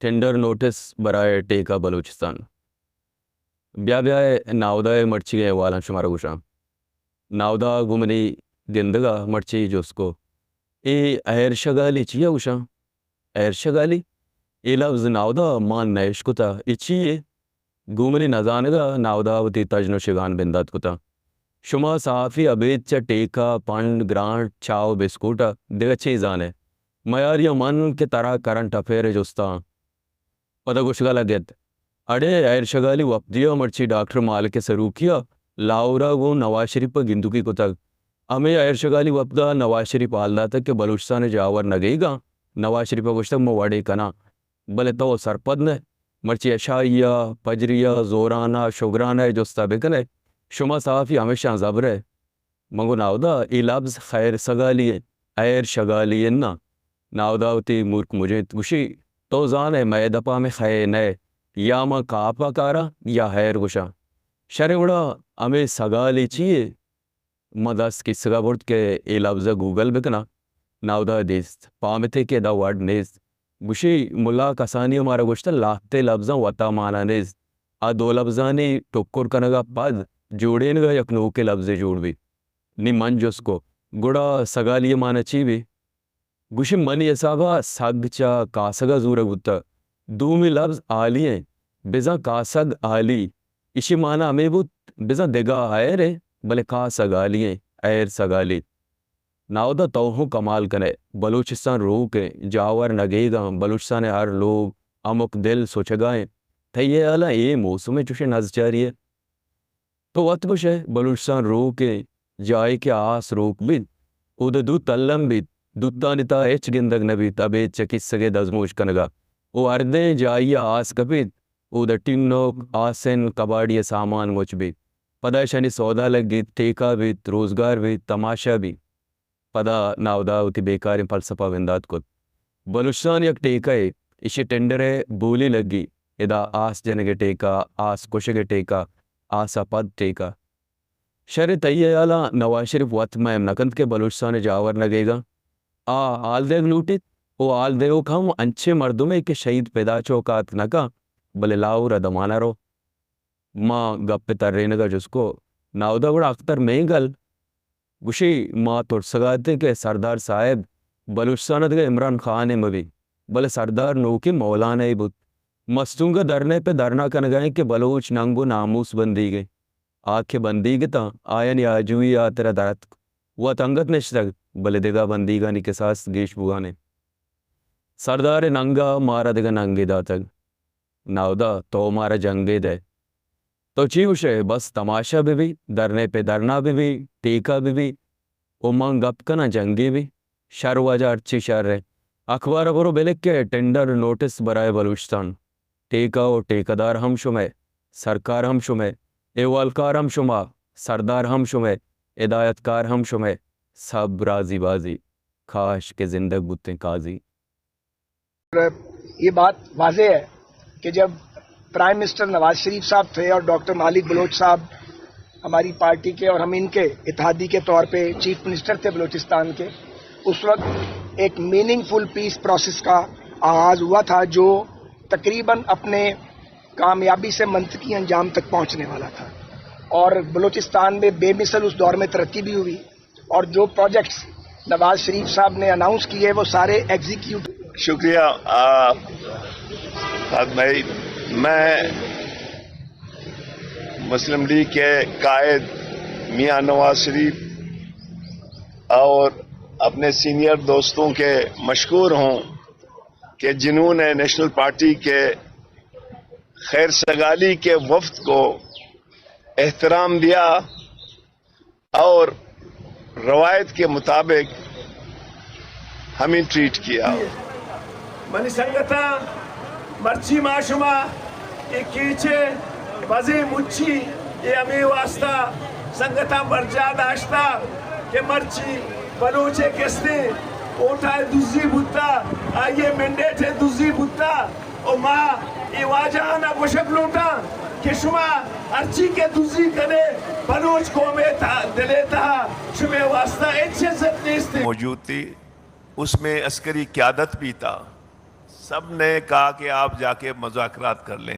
Tender notice برائے ٹیکہ بلوچستان۔ بیا بیا اے ناودا ءِ مرچی ءِ احوالاں شمارا گوشاں۔ ناودا گوں منی گندگ ءَ مرچی جست کو، اے ایر شگالی چیا گوشاں؟ ایر شگالی؟ اے لبز ناودا ما نہ اشکتہ، اے چی یے؟ گوں منی نزانگ ءَ ناودا وتی تژن ءُ شگان بندات کتاں۔ شما صحافی ابید چہ ٹیکہ، پنڈ، گرانٹ، چاہ ءُ بسکوٹ ءَ دگہ چے زان ئے؟ میاری ءَ من کہ ترا کرنٹ افیئر ءِ جست ءَ آں۔ پدا گوشگ ءَ لگت، اڑے ایر شگالی وپدی ءَ مرچی ڈاکٹر مالک سروکی ءَ لاہور ءَ گوں نواز شریف ءَ گندوکی کتگ۔ ہمے ایر شگالی وپد ءَ نواز شریف ءَ حال داتگ کہ بلوچستان ءِ جاور نگیگ ءَ آں۔ نواز شریف ءَ گوشتگ، من وڑے کناں، بلے تو سرپد نہ ئے۔ مرچی اشائی ءَ، پجری ءَ، زوران ءَ، شگران ءَ اے جست ءَ بہ کن ئے۔ شما صحافی ہمیشاں زبر ئے۔ من گوں ناودا اے لبز خیر سگالی انت، ایر شگالی انت ناں۔ ناودا وتی مورک مجینت گوشی، تو زان ئے مئے دپ ءَ ہمے خیر نہ ئے، یا من کاپ ءَ کاراں یا ہیر گوشاں۔ شریں گڑا ہمے سگالی چی یے؟ من دست کیسگ ءَ برت کہ اے لبز ءَ گوگل بہ کناں۔ ناودا دیست، پام ات ئے کہ ادا وڑ نیست۔ گوشی، ملا کسانی ءَ مارا گوشتہ، لہتے لبزاں وتا مانا نیست۔ آ دو لبزانی ٹکر کنگ ءَ پد جوڑینگ ءَ یک نوکیں لبزے جوڑ بیت۔ نی من جست کو، گڑا سگالی ءِ مانا چی بیت؟ گوشی، منی حساب ءَ سگ چہ کاسگ ءَ زورگ بوتگ۔ دومی لبز ہالی انت، بزاں کاسگ ہالی، ایشی مانا ہمے بوت، بزاں دگہ ہیر انت، بلے کاسگ ہالی انت، ہیر سگالی۔ ناودا تو ہوں کمال کن ئے، بلوچستان روک انت، جاور نگیگ ءَ آں، بلوچستان ءِ ہر لوگ ہمک دل سچگ ءَ انت۔ تئی ہیال ءَ اے موسم ءِ چشیں نزچاری ءَ؟ تو وت گوش ئے، بلوچستان روک انت، جاہے کہ آس روک بیت، اود ءَ دوت الم بیت، دوتانی تہا ہچ گندگ نہ بیت، ابید چہ کیسگ ءِ دزموش کنگ ءَ۔ او ہردیں جاہے ءَ آس کپیت، اود ءَ ٹنوک، آسن، کباڑی ءِ سامان مچ بیت۔ پدا اشانی سودا لگیت، ٹیکہ بیت، روزگار بیت، تماشا بیت۔ پدا ناودا وتی بیکاریں فلسفہ بندات کت۔ بلوچستان یک ٹیکہ یے، ایشی ٹینڈر ءِ بولی لگی، ادا آس جنگ ءِ ٹیکہ، آس کشگ ءِ ٹیکہ، آس ءَ پد ٹیکہ۔ شر، تئی ہیال ءَ نواز شریف وت مئیم نہ کنت کہ بلوچستان ءِ جاور نگیگ ءَ آ حال دیگ لوٹیت؟ او حال دیوک ہم انچیں مردمے کہ شہید پدا چوک ءَ اتک نہ کنت، بلے لاہور ءَ دمان ءَ رو۔ ما گپ ءِ ترینگ ءَ جست کو، ناودا گڑا اختر مینگل؟ گوشی، ما ترسگ ءَ اتیں کہ سردار صاحب بلوچستان ءَ دگہ عمران خان ءَ مہ بیت، بلے سردار نوکیں مولانا ءَ بوت۔ مستونگ ءَ دھرنے پہ دھرنا کنگ ءَ انت کہ بلوچ ننگ ءُ ناموس بندیگ انت۔ آ کہ بندیگ اتاں، آیانی آجوئی ءِ ہاترا در اتک۔ وت انگت نشتگ، بلے دگہ بندیگانی کساس گیش بوان انت۔ سردار ءِ ننگ ءَ مارا دگہ ننگے داتگ۔ ناودا تو مارا جنگے دئے۔ تو چی گوش ئے؟ بس تماشا بہ بی، دھرنے پہ دھرنا بہ بی، ٹیکہ بہ بی، او من گپ کناں جنگے بی۔ شر واجہ، ہرچی شر ءَ۔ اخبار ءَ برو بلک کہ ٹینڈر نوٹس برائے بلوچستان۔ ٹیکہ و ٹیکہ دار ہم شمئے، سرکار ہم شمئے، احوالکار ہم شما، سردار ہم شمئے، ہدایتکار ہم شمئے، سب رازی بازی۔ کاش کہ زندگ بوتیں قاضی۔ یہ بات واضح ہے کہ جب پرائم منسٹر نواز شریف صاحب تھے اور ڈاکٹر مالک بلوچ صاحب ہماری پارٹی کے اور ہم ان کے اتحادی کے طور پہ چیف منسٹر تھے بلوچستان کے، اس وقت ایک میننگ فل پیس پروسیس کا آغاز ہوا تھا، جو تقریباً اپنے کامیابی سے منطقی انجام تک پہنچنے والا تھا۔ اور بلوچستان میں بے مثل اس دور میں ترقی بھی ہوئی، اور جو پروجیکٹس نواز شریف صاحب نے اناؤنس کیے، وہ سارے ایگزیکیوٹ۔ شکریہ، آ، فاطمہ۔ میں مسلم لیگ کے قائد میاں نواز شریف اور اپنے سینئر دوستوں کے مشکور ہوں کہ جنہوں نے نیشنل پارٹی کے خیر سگالی کے وفد کو احترام دیا اور روایت کے مطابق ہمیں ٹریٹ کیا۔ منی سنگتاں، مرچی ما شما اے کیچ ءِ بزیں مچی ءَ ہمے واسطہ سنگتاں برجاہ داشتہ کہ مرچی بلوچ ءِ کستیں ووٹ ءِ دزی بوتہ، آئی ءِ مینڈیٹ ءِ دزی بوتہ، و ما اے واجہاں ءَ گوشگ لوٹاں کہ شما ہرچی کہ دزی کنے، بلوچ قوم ءِ تہ-، دل ءِ تہا شمے واسطہ ہچ عزت نیست۔ موجود تھی، اس میں عسکری قیادت بھی تھا، سب نے کہا کہ آپ جا کے مذاکرات کر لیں۔